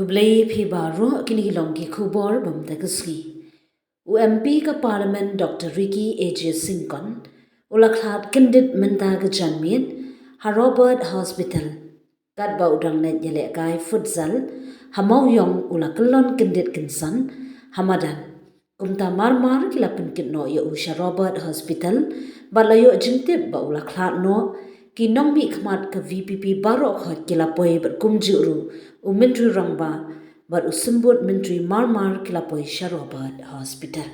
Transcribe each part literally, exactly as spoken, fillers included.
Khublei phi baroh, kine ki long ki khubor bym da ka sngi. U M P ka Parliament Doctor Ricky A J Syngkon u la khlad kyndit mynta ka janmiet ha Robert Hospital. Katba u dang leit ïalehkai futsal ha Mawïong u la kyllon kyndit kynsan ha madan. Kumta marmar ki la pynkit noh ïa u sha Robert Hospital bad la ïoh jingtip ba u la khlad noh. Ki nongmihkhmat ka V P P baroh khoit ki la poi bad kumjuh ruh u Myntri Rangbah bad u Symbud Myntri marmar ki la poi sha Robert Hospital.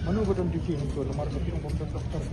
Mano ba don duty nangto, namar ba ki ong ba ym don doktor.